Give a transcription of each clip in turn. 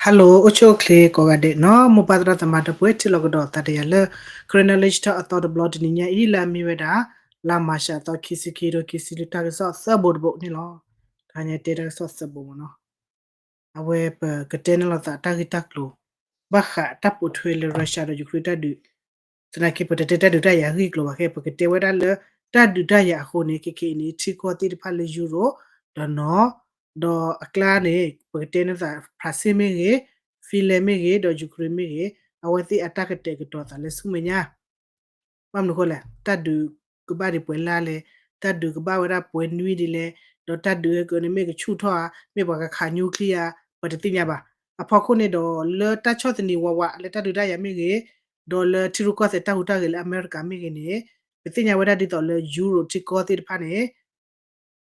Hello အိၣ်ဆူၣ်အိၣ်ချ့ကိးဂၤဒဲးနီၤ, မိၢ်ပၢ်သရၣ်သမါဒီပုၢ်ဝဲၢ် ထံၣ်လိာ်ကဒီးသးတယၤလၢ Karen Knowledge Talk အသီတဘျီတနံၤညါအံၤ လၢအမ့ၢ်ဝဲဒၣ် လါမၤရှးအသီခံဆံခံ ဒီးခံဆံလွံၢ် တၢ်ကစီၣ်သၢဘိတဘိန့ၣ်လီၤ. တဟါညါတဲတၢ်ကစီၣ်သၢဘိမ့ၢ်နီၤ. အဝဲပကတဲန့ၢ်လိာ်သးတၢ်ဂ့ၢ်တၢ်ကျိၤ ဘၣ်ဃးတၢ်ပိာ်ထွဲလၢ Russia ဒီး Ukraine တၢ်ဒုး, သနာ်က့ ပတတဲတၢ်ဒုးတၢ်ယၤအဂ့ၢ်အကျိၤဘၣ်, ခဲအံၤ ပကတဲဝဲဒၣ်လၢ တၢ်ဒုးတၢ်ယၤအဃိန့ၣ် ခဲခဲအံၤန့ၣ် ထံကီၢ်သ့ၣ်တဖၣ်လၢ Europe ဒီးနီၤ, ဒီးအကျါန့ၣ် ပကတဲန့ၢ်သး France မ့ၢ်ဂ့ၤ, Finland မ့ၢ်ဂ့ၤ ဒီး Ukraine မ့ၢ်ဂ့ၤ, အဝဲသ့ၣ်အတၢ်ကတဲာ်ကတီၤသးလၢဆူမဲာ်ညါ ဘၣ်မနုၤအဃိလဲၣ်, တၢ်ဒုးကဘၣ်ဒံးပှဲၤလါလဲၣ်, တၢ်ဒုးကဘၣ်ဝဲဒၣ်ပှဲၤနွံဒ်လဲၣ်, ဒီးတၢ်ဒုးဟဲကၢန့ၣ် မ့ၢ်ကဆူၣ်ထီၣ်ဧါ, မ့ၢ်ပှၤကခး nuclear ပတသ့ၣ်ညါဘၣ်. အဖီခိၣ်န့ၣ်ဒီး လၢတၢ်ဆီၣ်သနံးဝးဝးလၢတၢ်ဒုးတၢ်ယၤမ့ၢ်ဂ့ၤ, ဒီးလၢထံရူၢ်ကီၢ်သဲးတၢ်ဟူးတၢ်ဂဲၤလၢအမဲရကၤမ့ၢ်ဂ့ၤန့ၣ်, ပသ့ၣ်ညါဝဲဒၣ်ဒ်သိးလၢ Europe ထံကီၢ်သ့ၣ်တဖၣ်န့ၣ်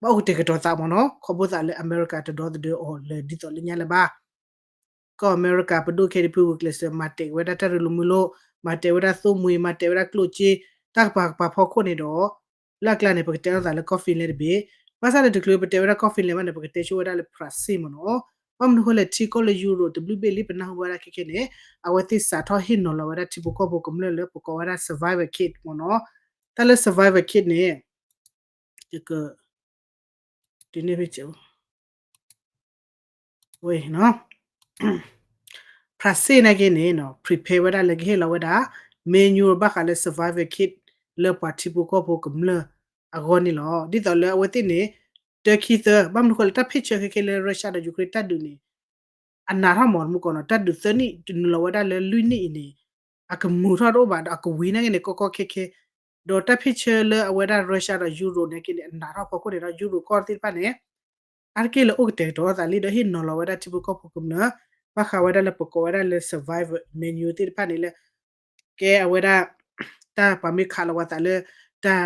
ဘၣ်အိၣ်ကတဲာ်ကတီၤသးမ့ၢ်နီၤ, ခီဖျိသးလၢအမဲရကၤတဒီသဒၢအီၤလၢာ်ဒ်သိးလၢညါလၢၤဘၣ်. ကီၢ်အမဲရကၤ ပဒိၣ်ခဲအံၤ ဒုးဖုဂုာ်ကျဲးစၢး မၤတဲာ်ဝဲဒၣ်တၢ်ရ့လိာ်မုာ်လိာ်, မၤတဲာ်ဝဲဒၣ်သိမုၢ်, မၤတဲာ်ဝဲဒၣ်ကျိၣ်စ့, တၢ်ကပၤကပၤဖီခိၣ်န့ၣ်ဒီး, လၢအကျါန့ၣ် ပကတဲလိာ်သးလၢကီၢ် Finland တဘ့ၣ်, ဘၣ်ဆၣ်န့ၣ် တချုးပတဲဝဲဒၣ်ကီၢ် Finland ဘၣ်န့ၣ် ပကတဲဆိဝဲဒၣ်လၢ France မ့ၢ်နီၤ. ဘၣ်မနုၤအဃိလဲၣ် ထံကီၢ်လၢ Europe တဘျုးဘ့ၣ်လံ ပနၢ်ဟူဝဲဒၣ်ခဲခဲန့ၣ်, အဝဲသ့ၣ်စးထီၣ်ဟ့ၣ်နီၤလီၤဝဲဒၣ်ထံဖိကီၢ်ဖိကမျၢၢ်လၢပကိးဝဲဒၣ် survival kit မ့ၢ်နီၤ. တၢ်လၢ survival kit န့ၣ် ယက ဒ်န့ၣ်ဖဲ ဝဲ France နာ်က့န့ၣ် prepare ဝဲဒၣ်လၢကဟ့ၣ်လီၤဝဲဒၣ် manual ဘၣ်ဃးလၢ survival kit လၢပှၤထံဖိကီၢ်ဖိကမျၢၢ်အဂီၢ်န့ၣ်လီၤ. ဒ်သိးလၢအဝဲသ့ၣ်န့ၣ် တၢခံသၢ, ဘၣ်မနုၤအဃိလဲၣ် တၢ်ဖ့ၣ်ဆၢခဲခဲလၢ Russia ဒီး Ukraine တၢ်ဒုးန့ၣ် အနးထီၣ်မ့ၢ်မုၢ်ကီၢ်နီၤ, တၢ်ဒုးသၢနံၣ်တနုာ်လီၤဝဲဒၣ်လၢလွံၢ်နံၣ်အံၤန့ၣ် အကမုာ်ထီၣ်တအိၣ်ဘၣ်ဒီး အကဝံၤနာ်က့န့ၣ် ကီကီခဲခဲ, ဒီးတၢ်ဖ့ၣ်ဆၢလၢအဝဲဒၣ် Russia ဒီး Europe နာ်က့န့ၣ် အနးထီၣ်ဖီခိၣ်န့ၣ်ဒီး Europe ကီၢ်သ့ၣ်တဖၣ်န့ၣ် အါတက့ၢ်လၢအိၣ်ကတဲာ်ကတီၤသးလံ ဒီးဟ့ၣ်နီၤလီၤဝဲဒၣ်ထံဖိကီၢ်ဖိကမျၢၢ် ဘၣ်ဃးဝဲဒၣ်လၢပကိးဝဲဒၣ်လၢ survival manual သ့ၣ်တဖၣ်န့ၣ်လၢ ကဲအဝဲဒၣ် တၢ်ပှၤမ့ၢ်ခးလီၤဝဲသးလၢ တၢ်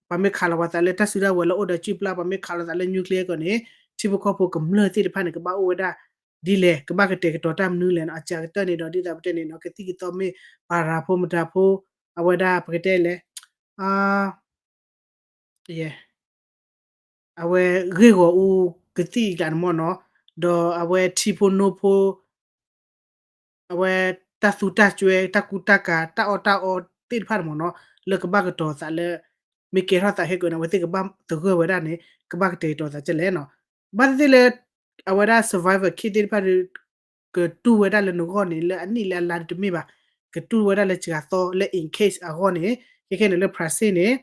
ပှၤမ့ၢ်ခးလီၤဝဲသးလၢတၢ်စုတၢ်ဝဲၤလၢအိၣ်ဒီးစုပျၢ် ပှၤမ့ၢ်ခးလီၤသးလၢ nuclear ကီးန့ၣ် ထံဖိကီၢ်ဖိကမျၢၢ်သ့ၣ်တဖၣ်န့ၣ် ကဘၣ်အိၣ်ဝဲဒၣ်ဒ်လဲၣ်, ကဘၣ်ကတဲာ်ကတီၤတၢ်မနုၤလဲၣ်နီၤ. အစှၤကတၢၢ်န့ၣ်ဒီး ဒ်သိးပတဲန့ၣ်နီၤ ကသံၣ်ကသီမ့ၢ် ပၤရၤဖိမတၤဖိ အဝဲဒၣ်ပကတဲလဲၣ် အဝဲဂ့ၢ်ဂီၤအူကသံၣ်အကျါန့ၣ်မ့ၢ်နီၤ, ဒီးအဝဲထံဖိနိဖိ အဝဲတၢ်သူတၢ်စွဲ တၢ်ကူတၢ်ကၤ တၢ်အီၣ်တၢ်အီသ့ၣ်တဖၣ်န့ၣ်မ့ၢ်နီၤ လၢကဘၣ်ကတီၤသးလၢ မ့ၢ်ကဲထီၣ်သးဟဲကၢန့ၣ် အဝဲသ့ၣ်ကဘၣ်သဂၢၢ်ဝဲဒၣ်န့ၣ် ကဘၣ်ကတဲာ်ကတီၤသးကလဲၣ်နီၤ. ဘၣ်သ့ၣ်သ့ၣ်လၢ အဝဲဒၣ် survival kit သ့ၣ်တဖၣ်ဒီး ကတူၢ်ဝဲဒၣ်လၢနဂီၢ်န့ၣ် လၢအနံၣ်လၢအလါဒုးတမ့ၢ်ဘၣ်, ကတူၢ်ဝဲဒၣ်လၢစှၤသီလၢ in case အဂီၢ်န့ၣ် ခဲခဲန့ၣ်လၢ France န့ၣ်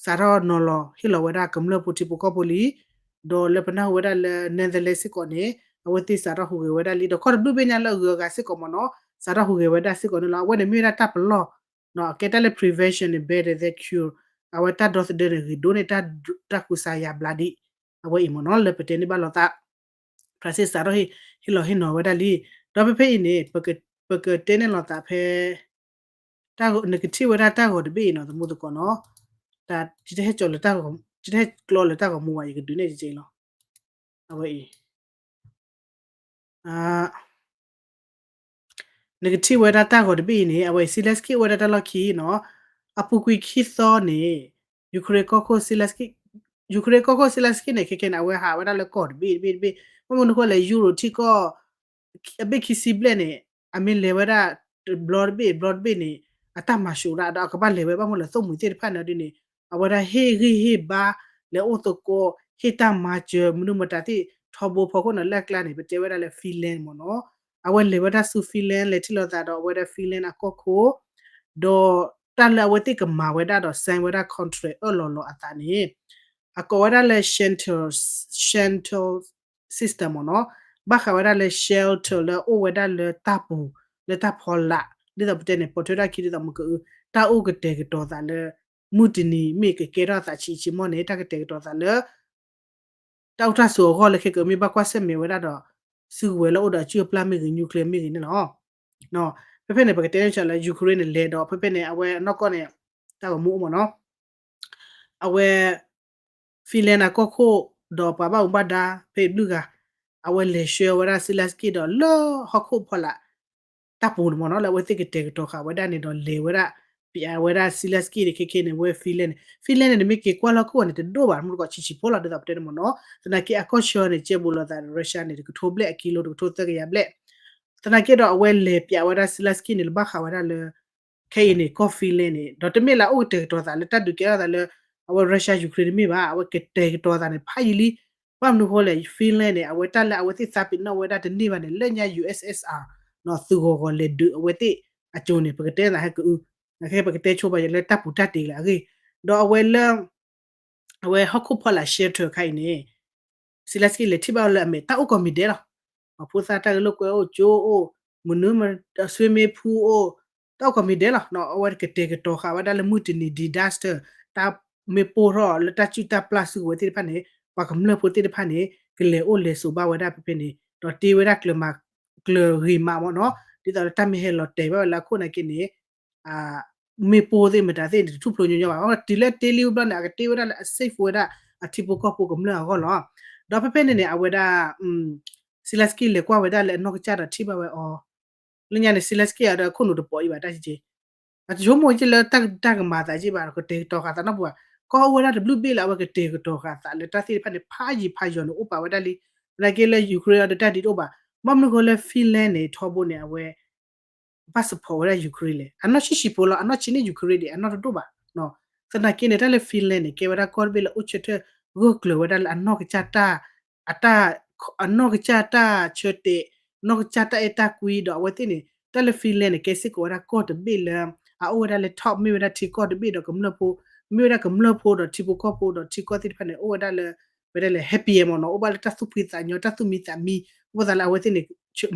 စးထီၣ်နီၤလီၤဟ့ၣ်လီၤဝဲဒၣ်ကမျၢၢ်ဖိထံဖိကီၢ်ဖိလံ, ဒီးလၢပနၢ်ဟူဝဲဒၣ်လၢ Netherlands စ့ၢ်ကီးန့ၣ် အဝဲသ့ၣ်စးထီၣ်ဟူးဂဲၤဝဲဒၣ်လံ, ဒီးကီၢ်တဘျုးဘ့ၣ်ညါလၢအဂုၤအဂၤစ့ၢ်ကီးမ့ၢ်နီၤ စးထီၣ်ဟူးဂဲၤဝဲဒၣ်စ့ၢ်ကီးန့ၣ်လီၤ. အဝဲန့ၣ်မ့ၢ်ဝဲဒၣ်တၢ်ပလီၢ် အကဲတၢ်လၢ prevention is better than cure, အဝဲတၢ်ဒီသဒၢန့ၣ် ဂ့ၤဒိၣ်န့ၢ်တၢ်ကူစါယါဘျါဒံး အဝဲအံၤမ့ၢ်နီၤ လၢပတဲန့ၢ်ဘၣ်လိာ်သး France စးထီၣ်ဟ့ၣ်လီၤဟ့ၣ်နီၤဝဲဒၣ်လံ, ဒီးဖဲဖဲအံၤန့ၣ် ပကတဲန့ၢ်လိာ်သးဖဲ နကထံၣ်ဝဲဒၣ်တၢ်ဂီၤတဘ့ၣ်အံၤနီၤ သမူသကိးနီၤ, တၢ် ယတဟဲကျီလၢတၢ်ဂီၤမူဘၣ် ယကဒုးနဲၣ်ကက့ၤလီၤ. အဝဲအံၤ နကထံၣ်ဝဲဒၣ်တၢ်ဂီၤတဘ့ၣ်အံၤန့ၣ် အဝဲ Zelensky အိၣ်ဝဲဒၣ်တၢ်လီၢ်ခံနီၤ, အပူၤကွံာ်ခံသီန့ၣ် Ukraine ကီၢ်ခိၣ် Ukraine ကီၢ်ခိၣ် Zelensky န့ၣ် ခဲခဲန့ၣ် အဝဲဟးဝဲဒၣ်လၢကီၢ်တဘ့ၣ်တဘ့ၣ်တဘ့ၣ်, ဘၣ်မနုၤဃိလဲၣ် ယူရိၤထံကီၢ် အဘ့ၣ်ခံဆံဘျဲၣ်န့ၣ် အမ့ၢ်လဲၤဝဲဒၣ် တဘျီတဘ့ၣ် ဘျီတဘ့ၣ်န့ၣ် အတၢ်မၤၡူးဒၣ်ဒီးအကဘၣ်လဲၤဝဲ ဘၣ်မနုၤလဲၣ် သိၣ်မှံၤသ့ၣ်တဖၣ်န့ၣ်ဒ်န့ၣ် အဝဲဒၣ်ဟ့ၣ်ဂံၢ်ဟ့ၣ်ဘါ လဲၤအိၣ်သကိး ဟ့ၣ်တၢ်မၤစၢၤ မနုၤမတၤသ့ၣ်ထီဘိဖီခိၣ်န့ၣ် လၢအကျါန့ၣ် ပတဲဝဲဒၣ်လၢ Finland မ့ၢ်နီၤ, အဝဲလဲၤဝဲဒၣ်ဆူ Finland လဲၤထံၣ်လိာ်သးဒီးအဝဲဒၣ် Finland အကီၢ်ခိၣ် ဒီးတၢ်လၢအဝဲသ့ၣ်ကမၤဝဲဒၣ်ဒီး sign ဝဲဒၣ် contract အၢၣ်လီၤလီၤအသးန့ၣ် အကိးဝဲဒၣ်လၢ shelter, shelter system မ့ၢ်နီၤ, ဘၣ်ဃးဝဲဒၣ်လၢ shelter လၢအိၣ်ဝဲဒၣ်လၢတၢ်ပူၤ လၢတၢ်ဖီလာ် ဒ်သိးပတဲန့ၣ် ပိာ်ထွဲတၢ်ခံဒ်သိးမ့ၢ်ကအု တၢ်အိၣ်ကတဲာ်ကတီၤသးလၢ မုၢ်တနံၤမ့ၢ်ကကဲထီၣ်သးဆံးဆံးမီၢ်န့ၣ် တၢ်ကတဲာ်ကတီၤသးလၢ တၢ်အိၣ်တၢ်ဆိးအဂီၢ်လၢခဲကမ့ၢ်ဘၣ်ကွၢ်ဆၢၣ်မဲာ်ဝဲဒၣ်ဒီး စုကဝဲၤလၢအိၣ်ဒီးအစုအပျၢ်မ့ၢ်ဂ့ၤ nuclear မ့ၢ်ဂ့ၤန့ၣ်လီၤ. ဖဲဖဲန့ၣ် ပကတဲန့ၣ်လၢ Ukraine န့ၣ်လဲၤဒီး ဖဲဖဲန့ၣ် အဝဲအနီၢ်ကီၢ်န့ၣ် တၢ်ဂီၤမူအိၣ်မ့ၢ်နီၤ, အဝဲ Finland အကီၢ်ခိၣ် ဒီးပှၤဘၣ်မူဘၣ်ဒါ ဖဲအံၤဘျုးဂၤ အဝဲလဲၤဆှၢဝဲဒၣ် Zelensky ဒီးလၢဟီၣ်ခိၣ်ဖီလာ် တၢ်ပူၤန့ၣ်မ့ၢ်နီၤ လၢအဝဲသ့ၣ်ကတဲာ်ကတီၤဃာ်ဝဲဒၣ်န့ၣ်ဒီးလဲၤဝဲဒၣ် ပျးဝဲဒၣ် Zelensky န့ၣ် ခဲခဲန့ၣ် ဝဲ Finland န့ၣ် Finland န့ၣ် နမ့ၢ်က့ၤကွၢ်လၢဟီၣ်ခိၣ်န့ၣ် တဒိၣ်ဘၣ် မူတကိးဆံးဆံးဖိလီၤ ဒ်သိးပတဲန့ၣ်မ့ၢ်နီၤ, သနာ်က့အကီၢ်ဆၢန့ၣ် ကဲဘူးလိာ်သးဒီး Russia န့ၣ် တကထိဘျဲၣ်အ kilo တကထိသၢကယၤဘျဲၣ်, သနာ်က့ဒီးအဝဲလဲၤပျးဝဲဒၣ် Zelensky န့ၣ် လၢဘၣ်ဃးဝဲဒၣ်လၢ ခဲအံၤန့ၣ် ကီၢ် Finland န့ၣ် ဒီးတမ့ၢ်လၢအအိၣ်ကတဲာ်ကတီၤသးလၢတၢ်ဒုးကဲထီၣ်သးလၢ အဝဲ Russia Ukraine တမ့ၢ်ဘၣ် အဝဲကတဲာ်ကတီၤသးန့ၣ် ဖးယံာ်လံ, ဘၣ်မနုၤဃိလဲၣ် Finland န့ၣ် အဝဲတၢ်လၢအဝဲသ့ၣ်သးပ့ၤနီၣ်ဝဲဒၣ်တန့ၢ်ဘၣ်န့ၣ် လၢညါ USSR နီၤ သုးဂီၤဂီၤလဲၤဒုးအဝဲသ့ၣ်အကၠိန့ၣ် ပကတဲသးဟဲကအု, ခဲပကတဲဆိဘၣ်ယဲလၢတၢ်ပူၤတၢ်တ့ၤလၢအဂ့ၢ်, ဒီးအဝဲလၢ အဝဲဟီၣ်ခိၣ်ဖီလာ် shelter ခါအံၤန့ၣ် Zelensky လဲၤထံၣ်ဘၣ်ဝဲလၢအမဲာ်တၢ်အိၣ်ကိးမံၤဒဲးလီၤ. ဖိသၣ်တၢ်ဂဲၤလိာ်ကွဲအိၣ် ကၠိအိၣ် မနုၤ swimming pool အိၣ် တၢ်အိၣ်ကိးမံၤဒဲးလီၤ. အဝဲကတဲာ်ကတီၤဃာ်ဝဲဒၣ်လၢမုၢ်တနံၤ disaster တၢ်မ့ၣ်ပိၢ်ထီၣ်လၢတၢ်စုၣ်တၢ်ပျၢ်စုကဝဲၤသ့ၣ်တဖၣ်န့ၣ် ပှၤကမျၢၢ်ဖိသ့ၣ်တဖၣ်န့ၣ် ကလဲၤအိၣ်လဲၤဆိးဘၣ်ဝဲဒၣ်ဖဲဖဲန့ၣ် ဒီးတ့ဝဲဒၣ်ကျၢၤမး ကျၢၤဂ့ၤမးမ့ၢ်နီၤ ဒ်သိးလၢတၢ်မ့ၢ်ဟဲလီၤတဲာ်ဘၣ်ဝဲလၢအခိၣ်နာ်က့န့ၣ် မ့ၣ်ပိၢ်သ့ၣ်မတၤသ့ၣ်န့ၣ် တထူၣ်ဖျိညီညီဘၣ်. တုၤလၢတ့လံဝဲဘျီန့ၣ် အကတ့ဝဲဒၣ်လၢအ safe ဝဲဒၣ်အထံဖိကီၢ်ဖိကမျၢၢ်အဂီၢ်လီၤ. ဒီးဖဲဖဲန့ၣ်န့ၣ် အဝဲဒၣ် Zelensky လဲၤကွၢ်ဝဲဒၣ်လၢအနီၢ်ကစၢ်ဒီးထံၣ်ဘၣ်ဝဲအီၤ လၢညါန့ၣ် Zelensky အဒီးခိၣ်နူာ်တပိာ်အံၤဘၣ်တၢ်က့ အတဆိကမိၣ်က့လၢတၢ်ကမၤသးက့ဘၣ် ကတဲာ်ကတီၤဃာ်သးနီတပူၤဘၣ်. ကီၢ်အိၣ်ဝဲဒၣ်တဘျုးဘ့ၣ်လၢ အဝဲကတဲာ်ကတီၤဃာ်သးလၢတၢ်သ့ၣ်တဖၣ်န့ၣ် ဖးယံၤဖးယီၤန့ၣ် အိၣ်ပာ်ဝဲဒၣ်လံ. သနာ်က့လၢ Ukraine အီၤဒီးတၢ်ဒ်တအိၣ်ဘၣ်. ဘၣ်မနုၤဃိလၢ Finland န့ၣ် ထီဘိန့ၣ် အဝဲ ဘၣ် support ဝဲဒၣ် Ukraine လဲၣ်. အနီၢ်ဆံးဆံးဖိလီၤ. အနီၢ်ဆံးန့ၢ် Ukraine ဒံး အနီၢ်တဒိၣ်ဘၣ်. သနာ်က့န့ၣ် တၢ်လၢ Finland န့ၣ် ကဲဝဲဒၣ်ကီၢ်တဘ့ၣ်လၢအိၣ်ဆၢထၢၣ်ဂၢၢ်ကျၢၤဝဲဒၣ်လၢအနီၢ်ကစၢ်တၢ် အတၢ် အနီၢ်ကစၢ်တၢ်ဆၢတဲာ် နီၢ်ကစၢ်တၢ်အဲၣ်တၢ်ကွံ ဒီးအဝဲသ့ၣ်န့ၣ် တၢ်လၢ Finland န့ၣ် ကဲစ့ၢ်ကီးဝဲဒၣ်ကီၢ်တဘ့ၣ်လၢ အအိၣ်ဝဲဒၣ်လၢ top မ့ၢ်ဝဲဒၣ်ထံကီၢ်တဘ့ၣ်ဒီးကမျၢၢ်ဖိ မ့ၢ်ဝဲဒၣ်ကမျၢၢ်ဖိဒီးထံကီၢ်သ့ၣ်တဖၣ်န့ၣ် အိၣ်ဝဲဒၣ်လၢ ပတဲလဲၣ် happy မ့ၢ်နီၤ အိၣ်ဘၣ်လၢတၢ်သူၣ်ဖှံသးညီ တၢ်သူၣ်မံသးမံ အဃိသတးလၢအဝဲသ့ၣ်န့ၣ်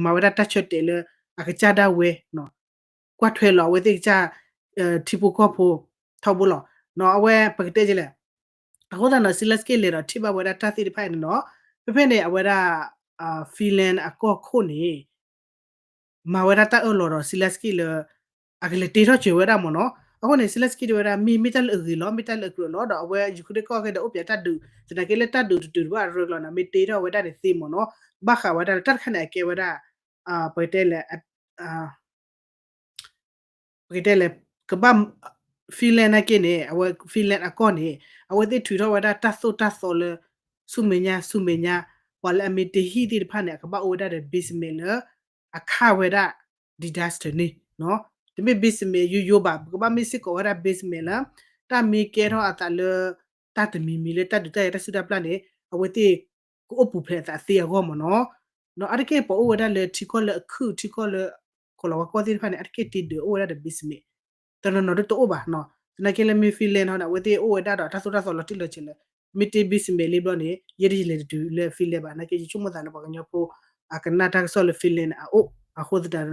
မၤဝဲဒၣ်တၢ်ဆၢတဲာ်လၢ အကစၢ်ဒၣ်ဝဲ ကွၢ်ထွဲလီၤအဝဲသ့ၣ်ကစၢ် ထံဖိကီၢ်ဖိထီဘိလီၤ.နီၤ အဝဲပကတဲကလဲၣ် အဃိသတးနီၤ Zelensky လဲၤဒီးထံၣ်ဘၣ်ဝဲဒၣ်တၢ်သ့ၣ်တဖၣ်န့ၣ်နီၤ ဖဲဖဲန့ၣ် အဝဲဒၣ် Finland အကီၢ်ခိၣ်န့ၣ် မၤဝဲဒၣ်တၢ်အၢၣ်လီၤဒီး Zelensky လၢ အကလဲၤတ့ထီၣ်စၢၤဝဲဒၣ်မ့ၢ်နီၤ. အဃိန့ၣ် Zelensky တဲဝဲဒၣ် မ့ၢ် မ့ၢ်တၢ်လၢအဂ့ၤလီၤ မ့ၢ်တၢ်လၢအကြၢးလီၤ ဒီးအဝဲ Ukraine ကီၢ်က့ဒီးအိၣ်ပၠးတၢ်ဒုး သနာ်က့လၢတၢ်ဒုးတတုၤတဘၣ်အရၢကျီၤန့ၣ် မ့ၢ်တ့ထီၣ်ဝဲဒၣ်န့ၣ်သ့မ့ၢ်နီၤ ဘၣ်ဃးဝဲဒၣ်လၢတၢ်တခါန့ၣ် အကဲဝဲဒၣ် ပကတဲလဲၣ် ပကတဲလဲၣ် ကဘၣ် Finland နာ်က့န့ၣ် အဝဲ Finland အကီၢ်န့ၣ် အဝဲသ့ၣ်ထုးထီၣ်ဝဲဒၣ်တၢ်သိၣ်တၢ်သီလၢ ဆူမဲာ်ညါ ဆူမဲာ်ညါ ပှၤလၢအမ့ၢ်တဟံၣ်သ့ၣ်တဖၣ်န့ၣ် အကဘၣ်အိၣ်ဝဲဒၣ်ဒီး basement လၢ အခၣ်ဝဲဒၣ် disaster န့ၣ် တမ့ၢ် basement ယိယိဘၣ် ပကဘၣ်မ့ၢ်စ့ၢ်ကီးဝဲဒၣ် basement လၢ တၢ်မ့ၢ်ကဲထီၣ်အသးလၢ တၢ်တမံၤမံၤလၢတၢ်ဒုးတၢ်ယၤတၢ်စုတၢ်ပျၢ်န့ၣ် အဝဲသ့ၣ် ကအိၣ်ပူၤဖျဲးအသးသ့အဂီၢ်မ့ၢ်နီၤ. ဒီးအါတက့ၢ်ပှၤအိၣ်ဝဲဒၣ်လၢထံကီၢ်လၢအခုၣ်ထံကီၢ်လၢ ကီၢ်လီၤဝါကီၢ်သ့ၣ်တဖၣ်န့ၣ် အါတက့ၢ်တ့ဒုးအိၣ်ဝဲဒၣ်ဒီး basement တနီၤနီၤဒ်တအိၣ်ဘၣ်နီၤ. သနာ်က့လၢမ့ၢ် Finland ဟီန့ၣ် အဝဲသ့ၣ်အိၣ်ဝဲဒၣ်ဒီးတၢ်သိၣ်တၢ်သီလီၤတံၢ်လီၤဆဲးလၢ မ့ၢ်တ့ basement လံဘျီန့ၣ် ယဲဒ်ယလဲၤတတုၤလၢ Finland ဘၣ် နာ်က့ ယဆိကမိၣ်သးလၢပှၤကညီဖိ အကနၣ်တၢ်ကစီၣ်လၢ Finland န့ၣ် အအိၣ် အဃိသတးဒီး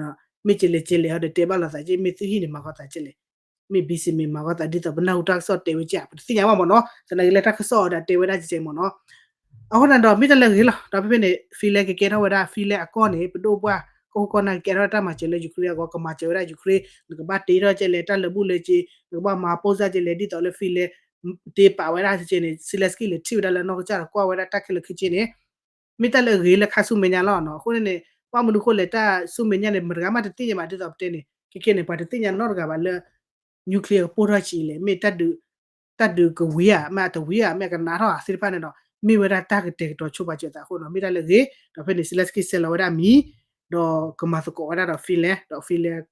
မ့ၢ်ကဲလဲၣ်ကဲလဲၣ်ဟီဒီးတဲဘၣ်လိာ်သးက့ မ့ၢ်သုဟံၣ်န့ၣ် မၤဃီသးကဲလဲၣ် မ့ၢ် basement မ့ၢ်မၤဃီသးဒ်သိးပနၢ်ဟူတၢ်ကစီၣ်တဲဝဲကဲ ပတသ့ၣ်ညါဘၣ်မ့ၢ်နီၤ. သနာ်က့လၢတၢ်ကစီၣ်အီၤဒီးတဲဝဲဒၣ်ကဲကဲမ့ၢ်နီၤ. အဃိန့ၣ်ဒီး မ့ၢ်တၢ်လၢအဂ့ၤလီၤ. ဒီးဖဲဖဲန့ၣ် Finland ကကဲထီၣ်ဝဲဒၣ် Finland အကီၢ်န့ၣ် ပဒိၣ်ပှၢ် အိၣ်ကီၢ်န့ၣ်ကကဲထီၣ်တၢ်မၤစၢၤလၢ Ukraine အဂီၢ် ကမၤစၢၤဝဲဒၣ် Ukraine နကဘၣ်တ့ထီၣ်ကဲလဲၣ် တၢ်လၢာ်ဘူၣ်လၢာ်စ့ နကဘၣ်မၤပိၢ်စၢ်ကဲလဲၣ် ဒ်သိးလၢ Finland တ့ပာ်ဝဲဒၣ်စ့န့ၣ် Zelensky လဲၤထံၣ်ဝဲဒၣ်လၢနီၢ်ကစၢ်ဒီးကွၢ်ဝဲဒၣ်တၢ်ခဲလၢာ်ခဲဆ့န့ၣ် မ့ၢ်တၢ်လၢအဂ့ၤလၢခါဆူမဲာ်ညါလီၤနီၤ. အဃိန့ၣ်န့ၣ် ဘၣ်မနုၤအဃိလဲၣ် တၢ်ဆူမဲာ်ညါန့ၣ် မတၤတဂၤမးတသ့ၣ်ညါဘၣ် ဒ်သိးပတဲန့ၣ် ခဲခဲန့ၣ် ပှၤတသ့ၣ်ညါနီတဂၤဘၣ်လၢ nuclear ကပိၢ်ထီၣ်ဆံးလဲၣ် မ့ၢ်တၢ်ဒုးကဝံၤဧါ မ့ၢ်အတဝံၤဧါ မ့ၢ်အကနးထီၣ်ဧါသ့ၣ်တဖၣ်န့ၣ်ဒီး မ့ၢ်ဝဲဒၣ်တၢ်ကတဲာ်ကတီၤဆိပာ်စၢၤသးအဃိနီၤ မ့ၢ်တၢ်လၢအဂ့ၤ ဒီးဖဲန့ၣ် Zelensky ဆဲးလီၤဝဲဒၣ်မံၤ ဒီးကမၤသကိးဝဲဒၣ်ဒီး Finland ဒီး Finland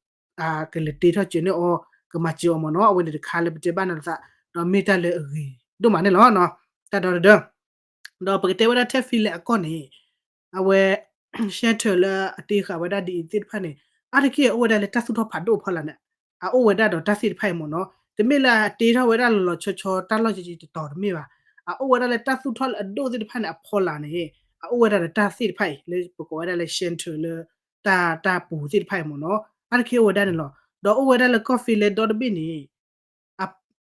ကလဲၤတ့ထီၣ်စၢၤန့ၢ်အီၤ ကမၤစၢၤအီၤမ့ၢ်နီၤ အဝဲန့ၣ်တခါလၢပတဲဘၣ်နၤသး ဒီးမ့ၢ်တၢ်လၢအဂ့ၤဒိၣ်မးန့ၣ်လီၤ. တၢ်ဒီတဒၢ ဒီးပကတဲဝဲဒၣ်ထဲ Finland အကီၢ်န့ၣ် အဝဲ shelter လၢအတ့ဃာ်ဝဲဒၣ်ဒ်အံၤသ့ၣ်တဖၣ်န့ၣ် အါတက့ၢ်အအိၣ်ဝဲဒၣ်လၢတၢ်သူၣ်ထီၣ်ဖးဒိၣ်အဖီလာ်န့ၣ် အအိၣ်ဝဲဒၣ်ဒီးတၢ်သ့ၣ်တဖၣ်အံၤမ့ၢ်နီၤ တမ့ၢ်လၢအတ့ထီၣ်ဝဲဒၣ်လီၤလီၤဆီဆီတၢ်လီၢ်ကကတတီၤတမ့ၢ်ဘၣ် အအိၣ်ဝဲဒၣ်လၢတၢ်သူၣ်ထီၣ်လၢအဒိၣ်သ့ၣ်တဖၣ်န့ၣ် အဖီလာ်န့ၣ် အအိၣ်ဝဲဒၣ်ဒီးတၢ်သ့ၣ်တဖၣ်အံၤ လၢပကိးဝဲဒၣ်လၢ shelter လၢ တၢ်တၢ်ပူၤသ့ၣ်တဖၣ်အံၤမ့ၢ်နီၤ အါတက့ၢ်အိၣ်ဝဲဒၣ်န့ၣ်လီၤ. ဒီးအိၣ်ဝဲဒၣ်လၢကီၢ် Finland ဒီတဘ့ၣ်န့ၣ်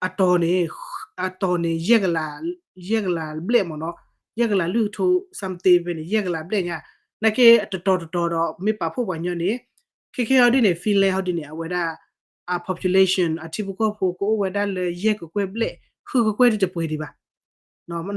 အတီၤန့ၣ် အတီၤန့ၣ် ယဲၢ်ကလး ယဲၢ်ကလးဘျဲၣ်မ့ၢ်နီၤ ယဲၢ်ကလးလွံၢ်ကထိ something ဖဲန့ၣ် ယဲၢ်ကလးဘျဲၣ်ညါ နာ်က့အတတီၤတတီၤဒီး မ့ၢ်ပာ်ဖှိၣ်ပှၤညီန့ၣ် ခဲခဲအံၤဒ်န့ၣ် Finland ဟီဒ်န့ၣ် အဝဲဒၣ် အ population အထံဖိကီၢ်ဖိကအိၣ်ဝဲဒၣ်လၢယဲၢ်ကကွဲၢ်ဘျဲၣ် ဃုကကွဲၢ်တပှဲၤဒံးဘၣ်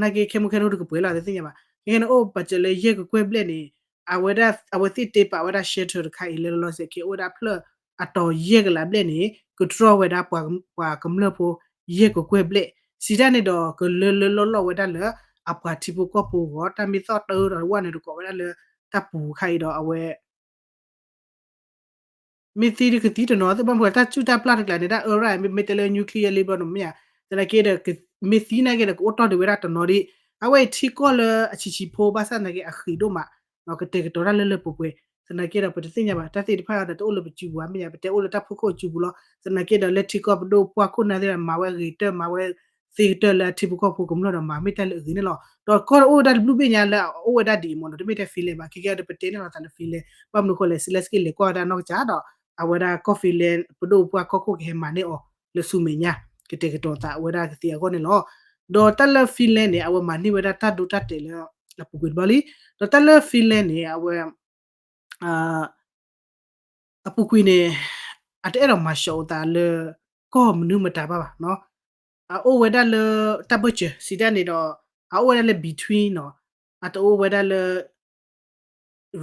နာ်က့ခဲမုၢ်ခဲထီၣ်တကပှဲၤလီၤ တသ့ၣ်ညါဘၣ် ခဲခဲန့ၣ်အိၣ်ပာ်စၢၤလၢယဲၢ်ကကွဲၢ်ဘျဲၣ်န့ၣ် အဝဲသ့ၣ်တ့ပာ်ဝဲဒၣ် shelter တခါအံၤလၢလီၤဆဲးက့ၤအိၣ်ဝဲဒၣ်ဖျၢၣ်အတီၤယဲၢ်ကလးဘျဲၣ်န့ၣ် ကတြီဝဲဒၣ်ပှၤကမျၢၢ်ဖိ ယဲၢ်ကကွဲၢ်ဘျဲၣ် စံးတၢ်န့ၣ်ဒီးကလၢလၢလီၢ်လီၢ်ဝဲဒၣ်လၢ အပှၤထံဖိကီၢ်ဖိအဂီၢ် တၢ်မ့ၢ်သီၣ်တၢ်အၢဒီးဝဲန့ၣ်တကိးဝဲဒၣ်လၢ တၢ်ပူၤခါအံၤဒီးအဝဲ မ့ၢ်သံတကသံတနီၤသ့ၣ်ဘၣ်မုၢ် တၢ်စူၢ်တၢ်ပျၢ်တကျါန့ၣ် တၢ်အၢရၣ် မ့ၢ်တဲလၢ nuclear လံဘျီန့ၣ်မ့ၢ်ဧါ သနာ်က့ဒီး မ့ၢ်သံနာ်က့ဒီး ကအိၣ်တီၢ်ဒံးဝဲဒၣ်တနီၤဒံး အဝဲအံၤထံကီၢ်လၢအဆံးဆံးဖိဘၣ်ဆၣ်သနာ်က့အဃံးဒိၣ်မး ကတဲာ်ကတီၤတၢ်လၢလၢပှဲၤပှဲၤ သနာ်က့ဒီး ပတသ့ၣ်ညါဘၣ် တၢ်သ့ၣ်တဖၣ်ဒီးတအိၣ်လၢပစုပူၤဘၣ် မ့ၢ်ဧါ ပတဲအိၣ်လၢတၢ်ဖီခိၣ်အစုပူၤလီၤ သနာ်က့ဒီးလၢထံကီၢ်ပဒိၣ်ပှၢ်ခိၣ်နၢ်သ့ၣ်ဒီး မၤဝဲအဂ့ၤကတၢၢ် မၤဝဲသ့ကတၢၢ်လၢအထံဖိကီၢ်ဖိကမျၢၢ်ဒီးမၤမ့ၢ်တၢ်လၢအဂ့ၤန့ၣ်လီၤ ဒီးကီၢ်ဒီးအိၣ်ဝဲဒၣ်တဘျုးဘ့ၣ်ညါလၢအအိၣ်ဝဲဒၣ်ဒ်အံၤမ့ၢ်နီၤ တမ့ၢ်ထဲ Finland ဘၣ် ခဲကဲဒီးပတဲန့ၣ်လီၤသးလၢ Finland ဘၣ်မနုၤအဃိလဲၣ် Zelensky လဲၤကွၢ်ဝဲဒၣ်နီၢ်ကစၢ်ဒီး အဝဲဒၣ်ကီၢ် Finland ပဒိၣ်ပှၢ်ကီၢ်ခိၣ်ကဟဲမၤန့ၢ်အီၤလၢဆူမဲာ်ညါ ကတဲာ်ကတီၤသးအဝဲဒၣ်ကသ့အဂီၢ်န့ၣ်လီၤ ဒီးတၢ်လၢ Finland န့ၣ် အဝဲမၤန့ၢ်ဝဲဒၣ်တၢ်ဒိတၢ်တဲာ်လၢ အပူၤကွံာ်တဘျီလံ ဒီးတၢ်လၢ Finland န့ၣ် အဝဲ အပူၤကွံာ်န့ၣ် အတအဲၣ်ဒိးမၤစၢၤအသးလၢ ကီၢ်မနုၤမတၤဘၣ်ဘၣ်နီၤ အအိၣ်ဝဲဒၣ်လၢတၢ်ဘၢၣ်စၢၤ စံးတၢ်န့ၣ်ဒီး အအိၣ်ဝဲဒၣ်လၢ between နီၤ အတအိၣ်ဝဲဒၣ်လၢ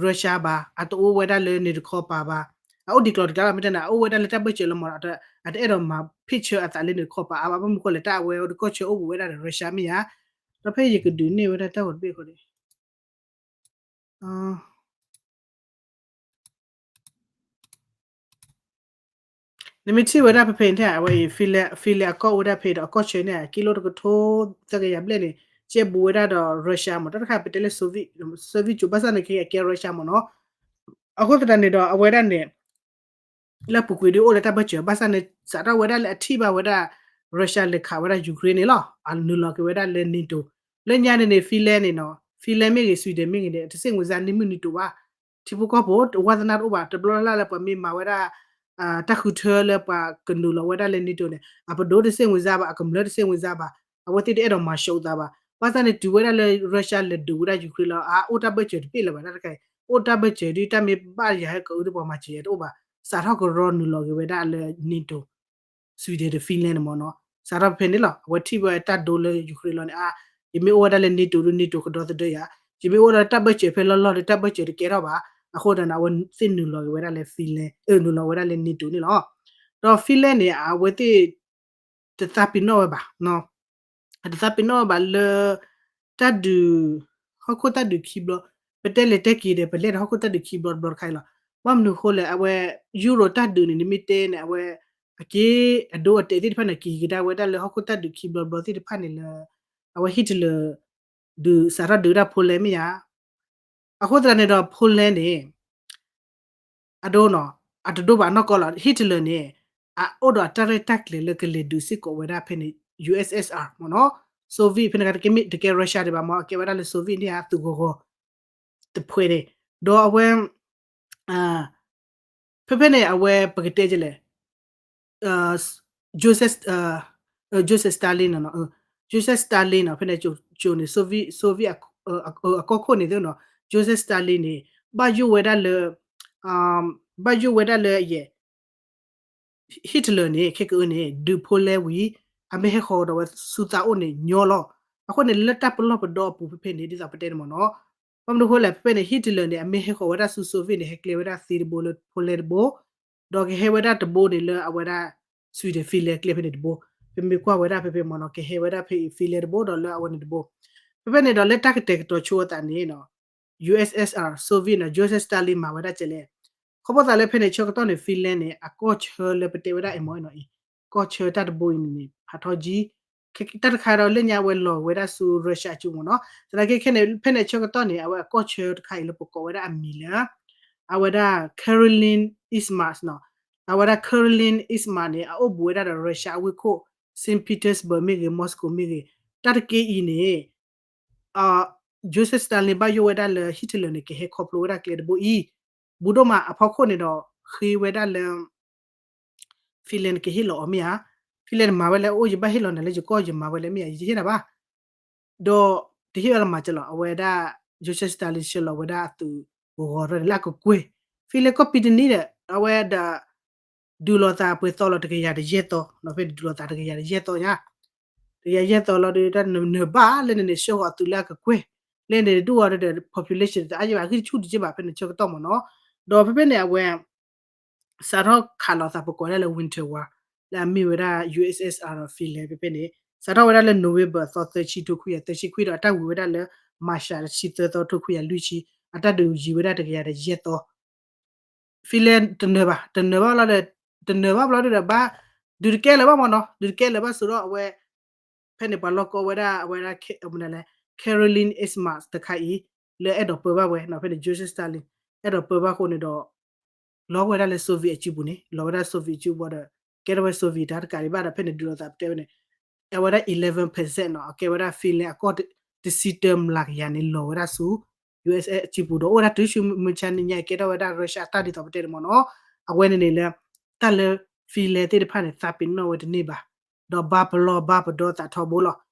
Russia ဘၣ် အတအိၣ်ဝဲဒၣ်လၢ NATO တခီပၤဘၣ် အအိၣ်ဒံးကျီၤတကျါလီၤ မ့ၢ်တဲန့ၣ် အအိၣ်ဝဲဒၣ်လၢတၢ်ဘၢၣ်စၢၤလၢမ့ၢ်ဒီး အတအဲၣ်ဒိးမၤဖ့ၣ်ဆၢအသးလၢ NATO တခီပၤအါဘၣ် ဘၣ်မနုၤအဃိလဲၣ် တၢ်အဝဲဒၣ်ကီၢ်ဆၢအိၣ်ဘူးဝဲဒၣ်ဒီး Russia မ့ၢ်ဧါ ဒီးဖဲယကဒုးနဲၣ်ဝဲဒၣ်တၢ်ဂီၤတဘ့ၣ်အဃိန့ၣ် နမ့ၢ်ထံၣ်ဝဲဒၣ်ဖဲဖဲန့ၣ် အဝဲအံၤ Finland အကီၢ်အိၣ်ဝဲဒၣ်ဖဲဒီး အကီၢ်ဆၢန့ၣ် ကံလိတကထိသၢကယၤဘျဲၣ်န့ၣ် ကဲဘူးဝဲဒၣ်ဒီး Russia မ့ၢ် တၢ်တခါပတဲလၢ Soviet Soviet ကၠိ ဘၣ်ဆၣ်န့ၣ်က့အကဲ Russia မ့ၢ်နီၤ အဃိသတးန့ၣ်ဒီး အဝဲဒၣ်န့ၣ် လၢပူၤကွံာ်ဒ်အိၣ်လၢတၢ်ဘၢၣ်စၢၤ ဘၣ်ဆၣ်န့ၣ် စးထီၣ်ဝဲဒၣ်လၢအထံၣ်ဘၣ်ဝဲဒၣ် Russia လဲၤခးဝဲဒၣ် Ukraine န့ၣ်လီၤ အနုာ်လီၤက့ၤဝဲဒၣ်လၢ NATO လၢညါန့ၣ်န့ၣ် Finland န့ၣ်နီၤ Finland မ့ၢ်ဂ့ၤ Sweden မ့ၢ်ဂ့ၤန့ၣ် တသ့ၣ်ညါစၢ်န့ၢ်မုၢ် NATO ဘၣ် ထံဖိကီၢ်ဖိ ဝါသနာတအိၣ်ဘၣ် တဘျီလၢ်လၢ်လၢပှၤမ့ၢ်မၤဝဲဒၣ် တၢ်ဃုထၢလၢပှၤကနုာ်လီၤဝဲဒၣ်လၢ NATO န့ၣ် အပဒိၣ်တသ့ၣ်ညါစၢ်ဘၣ် အကမျၢၢ်တသ့ၣ်ညါစၢ်ဘၣ် အဝဲသ့ၣ်တအဲၣ်ဒိးမၤစၢၤအသးဘၣ် ဘၣ်ဆၣ်န့ၣ် တုၤဝဲဒၣ်လၢ Russia လဲၤဒုးဝဲဒၣ် Ukraine လီၤ အအိၣ်တၢ်ဘၢၣ်စၢၤတဘ့ၣ်လၢၤဘၣ် တၢ်တခါအံၤ အိၣ်တၢ်ဘၢၣ်စၢၤဒ်တၢ်မ့ၢ်ဘၣ်ယၤဟဲကအုဒ်ပှၤမၤစၢၤယၤတအိၣ်ဘၣ် စးထီၣ်ကရီနုာ်လီၤက့ၤဝဲဒၣ်လၢ NATO Sweden ဒီး Finland န့ၣ်မ့ၢ်နီၤ စးထီၣ်ဖဲန့ၣ်လီၤ အဝဲထံၣ်ဝဲတၢ်ဒိလၢ Ukraine လီၤန့ၣ် အါ ယမ့ၢ်အိၣ်ဝဲဒၣ်လၢ NATO ဒီး NATO ကဒီသဒၢယၤ ယမ့ၢ်အိၣ်ဝဲဒၣ်လၢတၢ်ဘၢၣ်စၢၤဖဲလီၢ်လီၢ်ဒီး တၢ်ဘၢၣ်စၢၤတကဲထီၣ်ဘၣ် အဃိသတးန့ၣ် အဝဲသ့ၣ်နုာ်လီၤက့ၤဝဲဒၣ်လၢ Finland နုာ်လီၤဝဲဒၣ်လၢ NATO န့ၣ်လီၤ ဒီး Finland န့ၣ် အဝဲသ့ၣ် တသးပ့ၤနီၣ်ဝဲဘၣ် အတသးပ့ၤနီၣ်ဝဲဘၣ်လၢ တၢ်ဒုး ဟီၣ်ခိၣ်တၢ်ဒုးခံဘျီ ပတဲလဲၤတဲက့ၤဒီး ပလဲၤဒီးဟီၣ်ခိၣ်တၢ်ဒုးခံဘျီတဘျီတခါအံၤလီၤ. ဘၣ်မနုၤအဃိလဲၣ် အဝဲ Europe တၢ်ဒုးန့ၣ် နမ့ၢ်တဲန့ၣ် အဝဲ အက့အဒိအတဲာ်သ့ၣ်တဖၣ်န့ၣ် က့ၤကဒါဝဲဒၣ်လၢဟီၣ်ခိၣ်တၢ်ဒုးခံဘျီတဘျီသ့ၣ်တဖၣ်န့ၣ်လၢ အဝဲ Hitler ဒုးစးထီၣ်ဒုးဝဲဒၣ် Poland မ့ၢ်ဧါ. အဃိသတးန့ၣ်ဒီး Poland န့ၣ် အဒိနီၤ အတဒိဘၣ်နီၢ်ကီၢ်လီၤ. Hitler န့ၣ် အအိၣ်ဒီးအတၢ်ရဲၣ်တၢ်ကျဲၤလၢကလဲၤဒုးစ့ၢ်ကီးဝဲဒၣ်ဖဲန့ၣ် USSR မ့ၢ်နီၤ Soviet ဖဲန့ၣ် တကဲ Russia ဒံးဘၣ်မ့ၢ် အကဲဝဲဒၣ်လၢ Soviet န့ၣ် အသုးဂီၤဂီၤ တဖှဲးန့ၣ် ဒီးအဝဲ ဖဲဖဲန့ၣ် အဝဲပကတဲကလဲၣ် Joseph Joseph Stalin နီၤ Joseph Stalin နီၤ ဖဲန့ၣ် ကၠိန့ၣ် Soviet Soviet အကီၢ်ခိၣ်န့ၣ်သ့ၣ်နီၤ Joseph Stalin န့ၣ် ဘၣ်ယိၣ်ဝဲဒၣ်လၢ ဘၣ်ယိၣ်ဝဲဒၣ်လၢယဲၢ် Hitler န့ၣ် ခဲကအုန့ၣ် ဒုးဖိလဲဝံၤ အမ့ၢ်ဟဲဃီၤဒီးဝဲဆူသးအိၣ်န့ၣ်ညီလီၤ. အဃိန့ၣ် လၢတၢ်ပလီၢ်ပဒီအပူၤဖဲဖဲန့ၣ် ဒ်သိးပတဲန့ၣ်မ့ၢ်နီၤ, ဘၣ်မနုၤအဃိလဲၣ် ဖဲဖဲန့ၣ် Hitler န့ၣ် အမ့ၢ်ဟဲဃီၤဝဲဒၣ်ဆူ Soviet န့ၣ် ဟဲကျဲဝဲဒၣ်သ့တဘိလၢဖိလဲတဘိ, ဒီးကဟဲဝဲဒၣ်တဘိန့ၣ်လၢအဝဲဒၣ် Sweden Finland ကျဲဖဲန့ၣ်တဘိ, ပမ့ၢ်ကွၢ်ဝဲဒၣ်ဖဲဖဲမ့ၢ်နီၤ ကဟဲဝဲဒၣ်ဖဲ Finland တဘိဒီးလၢအဝဲန့ၣ်တဘိ, ဖဲဖဲန့ၣ်ဒီးလၢတၢ်ကတဲာ်ကတီၤဆိအသးန့ၣ်နီၤ ယူၢ်အ့းအ့းအး Soviet နီၤ Joseph Stalin မၤဝဲဒၣ်ကဲလဲၣ်, ခီဖျိသးလၢဖဲန့ၣ်ဆၢကတီၢ်န့ၣ် Finland န့ၣ် အကီၢ်ဆၢလၢပတဲဝဲဒၣ်အမ့ၢ်နီၤအံၤ, ကီၢ်ဆၢတၢ်တဘိအံၤန့ၣ်န့ၣ် ဖးထီကံ တၢ်တခါဒီးလၢညါအဝဲလီၤဝဲဒၣ်ဆူ Russia အစုပူၤနီၤ, သနာ်က့ခဲန့ၣ် ဖဲန့ၣ်ဆၢကတီၢ်န့ၣ် အဝဲအကီၢ်ဆၢတခါအံၤလၢပကိးဝဲဒၣ်အမံၤလၢ အဝဲဒၣ် Karelin Ismars နီၤ, အဝဲဒၣ် Karelin Ismars န့ၣ် အအိၣ်ဘူးဝဲဒၣ်ဒီး Russia အဝ့ၢ်ခိၣ် Saint Petersburg မ့ၢ်ဂ့ၤ Moscow မ့ၢ်ဂ့ၤ, တၢ်တက့ၢ်အံၤန့ၣ် Joseph Stalin ဘၣ်ယိၣ်ဝဲဒၣ်လၢ Hitler န့ၣ် ကဟဲခီဖျိဝဲဒၣ်ကျဲတဘိအံၤ, ဘူးဒိၣ်မးအဖီခိၣ်န့ၣ်ဒီး ဃ့ဝဲဒၣ်လၢ Finland ကဟ့ၣ်လီၤအီၤမ့ၢ်ဧါ, Finland မၤဝဲလၢအအိၣ် ယဘၣ်ဟ့ၣ်လီၤနၤလၢယကီၢ် ယမၤဝဲလၢမ့ၢ်ဧါ ယတဟ့ၣ်နၤဘၣ်, ဒီးတဟ့ၣ်ဝဲလၢမၤစၢၤလီၤ အဝဲဒၣ် Joseph Stalin ဆှၢလီၤဝဲဒၣ်အသုးဂီၤထီၣ်န့ၣ်လၢအကကွဲၢ်, Finland ကီၢ်ပံၤတနံၤဒီး အဝဲဒၣ် ဒုးလိာ်သးပှဲၤသီလီၤတကယၤတယဲၢ်သီ, ဖဲဒုးလိာ်သးတကယၤတယဲၢ်သီညါ, တကယၤယဲၢ်သီလီၤဒီး တၢ်နၢၤဘၣ်လၢန့ၣ်န့ၣ် ဆှၢဃီၤအသုးလၢအကကွဲၢ်, လၢန့ၣ်ဒူၣ်အီၤဒီး population တအါယဘၣ် ဂံၢ်တဆူၣ်တက့ၢ်ဘၣ် ဖဲန့ၣ်ဆၢကတီၢ်မ့ၢ်နီၤ, ဒီးဖဲဖဲန့ၣ်အဝဲ စးထီၣ်ခးလိာ်သးပကိးဝဲဒၣ်လၢ Winter War လၢအမ့ၢ်ဝဲဒၣ် ယူၢ်အ့းအ့းအး ဒီး Finland ဖဲဖဲန့ၣ် စးထီၣ်ဝဲဒၣ်လၢ November သီသၢဆံ ထိခွံကယၤသၢဆံခွံ ဒီးအတၢ်ဝံၤဝဲဒၣ်လၢ March တဆံသၢသီ ထိခွံကယၤလွံၢ်ဆံ, အတၢ်ဒုးယံၤဝဲဒၣ်တကယၤတယဲၢ်သီ Finland တနၢၤဘၣ် တနၢၤဘၣ်ဘျီဒီး တနၢၤဘၣ်ဘျီဒီး ဘၣ် ဒုးတကဲလၢၤဘၣ်မ့ၢ်နီၤ ဒုးတကဲလၢၤဘၣ်စ့ၢ်ဒီးအဝဲ ဖဲန့ၣ်ပှၤလီၢ်ကီဝဲဒၣ် အဝဲဒၣ် Karelin Ismars တခါအံၤ လၢအဲၣ်ဒိးပၢဘၣ်ဝဲနီၤ ဖဲန့ၣ် Joseph Stalin အဲၣ်ဒိးပၢဘၣ်ဃိန့ၣ်ဒီး လီၤဝဲဒၣ်လၢ Soviet အစုပူၤန့ၣ် လီၤဝဲဒၣ် Soviet အစုပူၤဒီး ကဲထီၣ်ဝဲ Soviet တၢ်တကးဒံးဘၣ်ဒီး ဖဲန့ၣ်ဒုးလိာ်သးပတဲဝဲန့ၣ် အဝဲဒၣ် eleven percent နီၤ အကဲဝဲဒၣ် Finland အကီၢ်တဆံတၢမျးကယၤန့ၣ် လီၤဝဲဒၣ်ဆူ ယူၢ်အ့းအ့းအစုပူၤဒီး အိၣ်ဝဲဒၣ်တုၤဆူမုၢ်ဆါနံၤညါအံၤ ကဲထီၣ်ဝဲဒၣ် Russia အတၢ်ဒ်သိးပတဲန့ၣ်မ့ၢ်နီၤ အဝဲန့ၣ်န့ၣ်လၢ တၢ်လၢ Finland သ့ၣ်တဖၣ်န့ၣ် သးပ့ၤနီၣ်ဝဲတန့ၢ်ဘၣ် ဒီးဘၣ်ပလီၢ်ဘၣ်ပဒီသးထီဘိလီၤ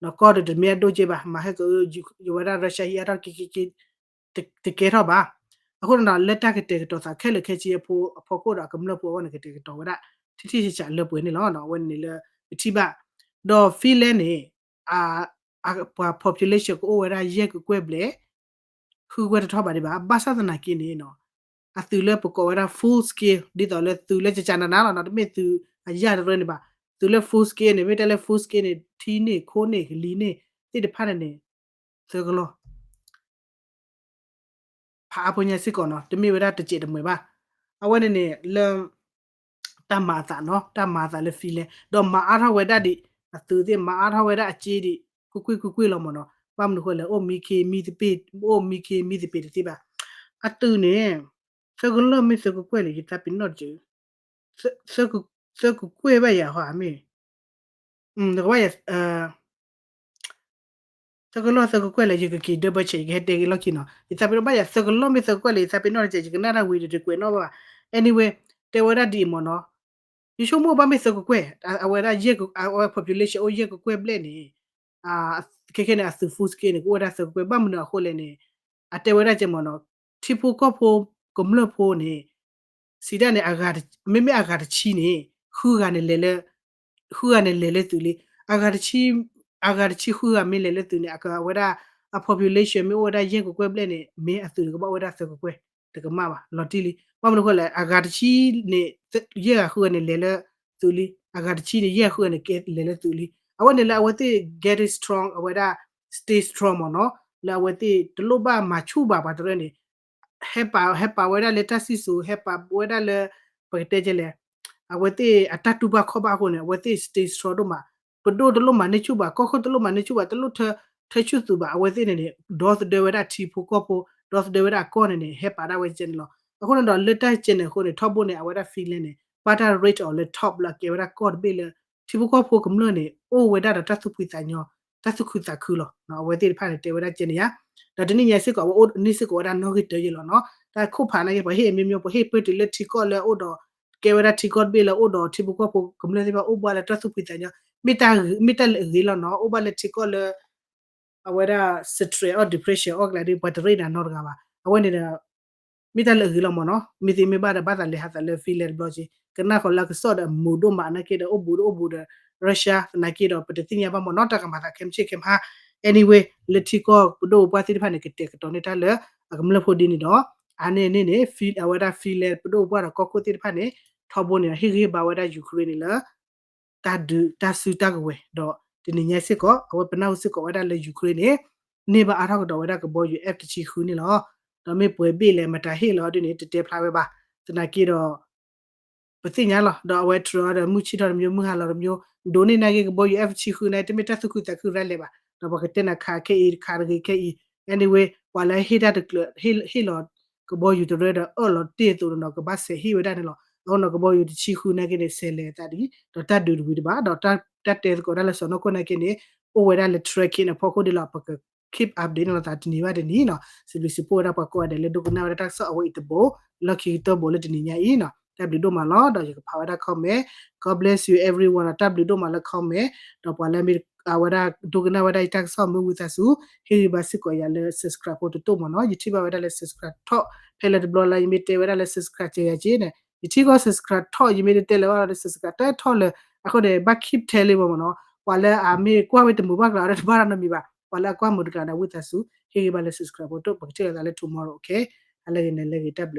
နီၤ ကီၢ်ဒီးတမ့ၢ်အဒိၣ်က့ဘၣ် မၤဟဲက့ၤ ယဝဲဒၣ် Russia ဟံးအါထီၣ်က့ၤက့ၤက့ၤ တကဲထီၣ်ဘၣ်. အဃိန့ၣ်ဒီး လၢတၢ်ကတဲာ်ကတီၤသးခဲလၢာ်ခဲဆ့အဖီခိၣ်ဒီး အကမျၢၢ်ဖိအဂီၢ်န့ၣ် ကတဲာ်ကတီၤဝဲဒၣ် ထံထံဆးဆးလၢပှဲၤန့ၣ်လီၤ. အဝဲန့ၣ်လၢပထံၣ်ဘၣ်. ဒီး Finland န့ၣ် ပှၤ population ကအိၣ်ဝဲဒၣ်ယဲၢ်ကကွဲၢ်ဘျဲၣ် ဃုကကွဲၢ်တထီၣ်ဘၣ်ဒံးဘၣ်. ဘၣ်ဆၣ်သနာ်က့န့ၣ် အသုးလၢပကိးဝဲဒၣ် full scale ဒ်သိးလၢသုးလၢကကနနၤလီၤနီၤ တမ့ၢ်သုးအယၢ်တရၢန့ၣ်ဘၣ်. သုးလၢ full scale န့ၣ် မ့ၢ်တဲလၢ full scale န့ၣ် ထံန့ၣ် ခိန့ၣ် ကလံၤန့ၣ် သ့ၣ်တဖၣ်န့ၣ်န့ၣ် သၢကလီၢ် ဖးအါဖိညါစ့ၢ်ကီးနီၤ တမ့ၢ်ဝဲဒၣ်တစဲးတမှဲၤဘၣ်. အဝဲန့ၣ်န့ၣ် လၢ တၢ်မၤအသးနီၤ တၢ်မၤအသးလၢ Finland ဒီးမၤအါထီၣ်ဝဲဒၣ်ဒံး အသုးသ့ၣ်မၤအါထီၣ်ဝဲဒၣ်အစ့ဒံး ကွ့ၢ်ကွ့ၢ်ကွ့ၢ်ကွ့ၢ်လီၤမ့ၢ်နီၤ. ဘၣ်မနုၤဃိလဲၣ် အိၣ်မံခ့မံသပ့ၤ အိၣ်မံခ့မံသပ့ၤတသ့ဘၣ်. အသုးန့ၣ် သၢကလီၢ်မ့ၢ်သၢကကွဲၢ်လဲၣ် ယသးပ့ၤနီၣ်တစဲး သၢကကွဲၢ်ဘၣ်ယၤဟီဧါမ့ၢ် ကဘၣ်ယၤ သၢကလီၢ်သၢကကွဲၢ်လဲၣ် ယကက့ၤ double check ယကဟဲတဲက့ၤလီၢ်ခံနီၤ. ယသးပ့ၤနီၣ်ဘၣ်ယၤ သၢကလီၢ်မ့ၢ်သၢကကွဲၢ်လဲၣ် ယသးပ့ၤနီၣ်တစဲး ယကနၣ်တၢ်ဝံၤဒီးတကွဲးနီၣ်ဘၣ်ဘၣ်. Anyway တဲဝဲဒၣ်ဒ်အံၤမ့ၢ်နီၤ ယဆိကမိၣ်ဘၣ်မ့ၢ်သၢကကွဲၢ် အဝဲဒၣ် အဝဲ population အိၣ်ယဲၢ်ကကွဲၢ်ဘျဲၣ်န့ၣ် ခဲခဲန့ၣ် အသုး full scale န့ၣ် ကအိၣ်ဝဲဒၣ်သၢကကွဲၢ် ဘၣ်မနုၤအဃိလဲၣ်န့ၣ် အတဲဝဲဒၣ်ကဲမ့ၢ်နီၤ ထံဖိကီၢ်ဖိကမျၢၢ်ဖိန့ၣ် စံးဒၣ်န့ၣ် မ့မ့ၢ်အဂၤတဆံန့ၣ် ဃုဂၤန့ၣ်လဲၤလၢ ဃုဂၤန့ၣ်လဲၤလၢသုးလံ. အဂၤတဆံ အဂၤတဆံဃုဂၤမ့ၢ်လဲၤလၢသုးန့ၣ် အကဝဲဒၣ် အ population မ့ၢ်အိၣ်ဝဲဒၣ်ယဲၢ်ကကွဲၢ်ဘျဲၣ်န့ၣ် မ့ၢ်အသုးန့ၣ်ကဘၣ်အိၣ်ဝဲဒၣ်သၢကကွဲၢ် တကမၣ်ဘၣ် လီၤတံၢ်လံ. ဘၣ်မနုၤအဃိလဲၣ် အဂၤတဆံန့ၣ် ယဲၢ်ဂၤဃုဂၤန့ၣ်လဲၤလၢသုးလံ အဂၤတဆံန့ၣ် ယဲၢ်ဂၤဃုဂၤန့ၣ်ကလဲၤလၢသုးလံ. အဝဲန့ၣ်လၢအဝဲသ့ၣ် getting strong အဝဲဒၣ် stay strong မ့ၢ်နီၤ လၢအဝဲသ့ၣ်တလိၣ်ဘၣ်မၤဆူၣ်ဘၣ်ပှၤတရၢန့ၣ် ဟဲပာ် ဟဲပာ်ဝဲဒၣ်လၢတၢ်စံၣ်စိၤ ဟဲပာ်ဝဲဒၣ်လၢ ပကတဲကဲလဲၣ် အဝဲသ့ၣ်အတၢ်တူၢ်ဘၣ်ခီၣ်ဘၣ်အဃိန့ၣ် အဝဲသ့ၣ် stay strong ဒိၣ်မး ပဒိၣ်တလိၣ်မၤန့ၢ်ဆူၣ်ဘၣ် ကီၢ်ခိၣ်တလိၣ်မၤန့ၢ်ဆူၣ်ဘၣ် တလိၣ်ထၢဆူၣ်သုးဘၣ် အဝဲသ့ၣ်န့ၣ်န့ၣ် ဒီသဒၢဝဲဒၣ်ထံဖိကီၢ်ဖိ ဒီသဒၢဝဲဒၣ်အကီၢ်န့ၣ်န့ၣ် ဟဲပာ်ဒၣ်ဝဲကဲန့ၣ်လီၤ. အဃိန့ၣ်ဒီးလၢတၢ်ကဲန့ၣ်အဃိန့ၣ် ထီဘိန့ၣ် အဝဲဒၣ် Finland န့ၣ် ဘၣ်တၢ် rate အီၤလၢ top လၢအကဲဝဲဒၣ်ကီၢ်တဘ့ၣ်လၢ ထံဖိကီၢ်ဖိကမျၢၢ်န့ၣ် အိၣ်ဝဲဒၣ်ဒီးတၢ်သူၣ်ဖှံသးညီ တၢ်သူၣ်ခုသးခုလီၤ. အဝဲသ့ၣ်တဖၣ်န့ၣ် တဲဝဲဒၣ်ကဲန့ၣ်ယါ ဒီးတနံၣ်ညါစ့ၢ်ကီး အဝဲအိၣ်န့ၢ်စ့ၢ်ကီးဝဲဒၣ်နီၣ်ဂံၢ်တၢယဲၢ်လီၤနီၤ. တၢ်ခိၣ်ဖးနာ်က့ ပှၤဟ့ၣ်အမျိုးမျိုး ပှၤဟ့ၣ်ပၢတုၤလၢထံကီၢ်လၢအအိၣ်ဒီး ကဲဝဲဒၣ်ထံကီၢ်တဘ့ၣ်လၢအအိၣ်ဒီး ထံဖိကီၢ်ဖိကမျၢၢ်သ့ၣ်တဖၣ်အိၣ်ဘၣ်လၢတၢ်သူၣ်ဖှံသးညီ မ့ၢ်တၢ်လၢအဂ့ၤလီၤနီၤ. အိၣ်ဘၣ်လၢထံကီၢ်လၢ အဝဲဒၣ် stress အီၣ် depression အီၣ်ကျါဒီး ပှၤတရ့နၤနီတဂၤဘၣ်. အဝဲန့ၣ်ဒီး မ့ၢ်တၢ်လၢအဂ့ၤလီၤမ့ၢ်နီၤ. မ့ၢ်သ့မ့ၢ်ဘၣ်ဒီး ဘၣ်သးလဲၤဟးသးလၢ Finland တဘျီက့ၤ ကနၣ်ဃီၤလၢအကစီၣ်ဒီးအမူးဒိၣ်မးနာ်က့ဒီး အိၣ်ဘူးဒိၣ်အိၣ်ဘူးဒီး Russia သနာ်က့ဒီး ပတသ့ၣ်ညါဘၣ်မ့ၢ်နီၤ တၢ်ကမၤသးခဲမုၢ်ဆ့ၣ်ခဲမုၢ်ဟါ. Anyway လၢထံကီၢ်ပဒိၣ်ပပှၢ်သ့ၣ်တဖၣ်န့ၣ် ကတဲာ်ကတီၤန့ၢ်တၢ်လၢအကမျၢၢ်ဖိဒ်န့ၣ်ဒီး အါန့ၢ်န့ၣ်န့ၣ် အဝဲဒၣ် Finland ပဒိၣ်ပပှၢ်ဒီးကီၢ်ခိၣ်သ့ၣ်တဖၣ်န့ၣ် ထီဘိန့ၣ်ဒီး ဟ့ၣ်ဂံၢ်ဟ့ၣ်ဘါဝဲဒၣ် Ukraine န့ၣ်လၢ တၢ်ဒုးတၢ်စုတၢ်ကဝဲၤဒီး တနံၤညါစ့ၢ်ကီး အဝဲပနၢ်ဟူစ့ၢ်ကီးဝဲဒၣ်လၢ Ukraine န့ၣ် န့ၢ်ဘၣ်အါထီၣ်ကဒီးဝဲဒၣ်ကဘီယူၤ F တဆံဃုန့ၣ်လီၤ. ဒီးမ့ၢ်ပှဲၤဘ့ၣ်လဲၣ် မတၤဟ့ၣ်လီၤဒ်န့ၣ် တတဲဖျါဝဲဘၣ်. သနာ်က့ဒီး ပသ့ၣ်ညါလီၤ ဒီးအဝဲတြီဒီးမုၢ်ဆ့ၣ်ထီၣ်တမျိုး မုၢ်ဟါလီၤတမျိုး ဒိးန့ၢ်နာ်က့ကဘီယူၤ F တဆံဃုန့ၣ် တမ့ၢ်တၢ်သူၣ်ခုသးခုရၤလဲၣ်ဘၣ်. ဒီးပှၤကတဲနၤခးခဲအံၤ ခးတဂ့ၤခဲအံၤ anyway ပှၤလၢဟ့ၣ်တၢ်တကျၢၤ ဟ့ၣ်လီၤကဘီယူၤတရၢဒီးအၢၣ်လီၤတ့ၢ်အသိးဒီး ကဘၣ်ဆဲးဟ့ၣ်ဝဲဒၣ်န့ၣ်လီၤ. အဃိန့ၣ် ကဘီယူၤတဆံဃုနာ်က့န့ၣ် ဆဲးလဲၤအသးဒ် ဒီးတၢ်ဒုးတဝံၤတဘၣ် ဒီးတၢ်တဲသကိးတၢ်လၢစီၤနီၢ်ခိၣ်နာ်က့န့ၣ် အိၣ်ဝဲဒၣ်လၢ tracking အဖီခိၣ်ဒ်လီၤ. ပက keep update န့ၣ်လီၤသးတနံၤဘၣ်တနံၤနီၤ. စံးဘျုးစံးဖှိၣ်ဝဲဒၣ်ပှၤကိးဂၤဒဲးလၢဒိကနၣ်ဝဲဒၣ်တၢ်ကစီၣ်အဝဲအံၤတဘိ လီၢ်ခံကတၢၢ်ဘိလၢတနံၤညါအံၤနီၤ. တၢ်ဘျုးဒိၣ်မးလီၤ. ဒီးယကဖးဝဲဒၣ် comment, God bless you everyone ဒီးတၢ်ဘျုးဒိၣ်မးလၢ comment ဒီးပှၤလၢမ့ၢ်အဝဲဒၣ် ဒိကနၣ်ဝဲဒၣ်ယတၢ်ကစီၣ်မ့ၢ်ဝံသးစူၤ ဟ့ၣ်ဂံၢ်ဘါစ့ၢ်ကီးယၤလၢ subscribe ဖိတတိၢ်မ့ၢ်နီၤ. ယထံၣ်ဘၣ်ဝဲဒၣ်လၢ subscribe ထီၣ် ဖဲလၢတဘျီလၢယမ့ၢ်တဲဝဲဒၣ်လၢ subscribe ကဲယၤက့န့ၣ် ယထံၣ်ကီၢ် subscribe ထီၣ် ယမ့ၢ်တတဲလၢၤဘၣ်လီၤဒီး subscribe တၢ်ထီၣ်လၢ အဃိန့ၣ် ဘၣ် keep telling မ့ၢ်နီၤ. ပှၤလၢအမ့ၢ်ကွၢ်ဝဲတမုာ်ဘၣ်ကျါဒီးတဘၣ်တၢ်နီတမံၤဘၣ်. ပှၤလၢအကွၢ်မုာ်တကျါန့ၣ် ဝံသးစူၤ ဟ့ၣ်ဂံၢ်ဘါလၢ subscribe ဖိတတိၢ် ပကထံၣ်လိာ်သးလၢ tomorrow, okay. အလၢဂ့ၤန့ၣ် လၢဂ့ၤ တၢ်ဘျုး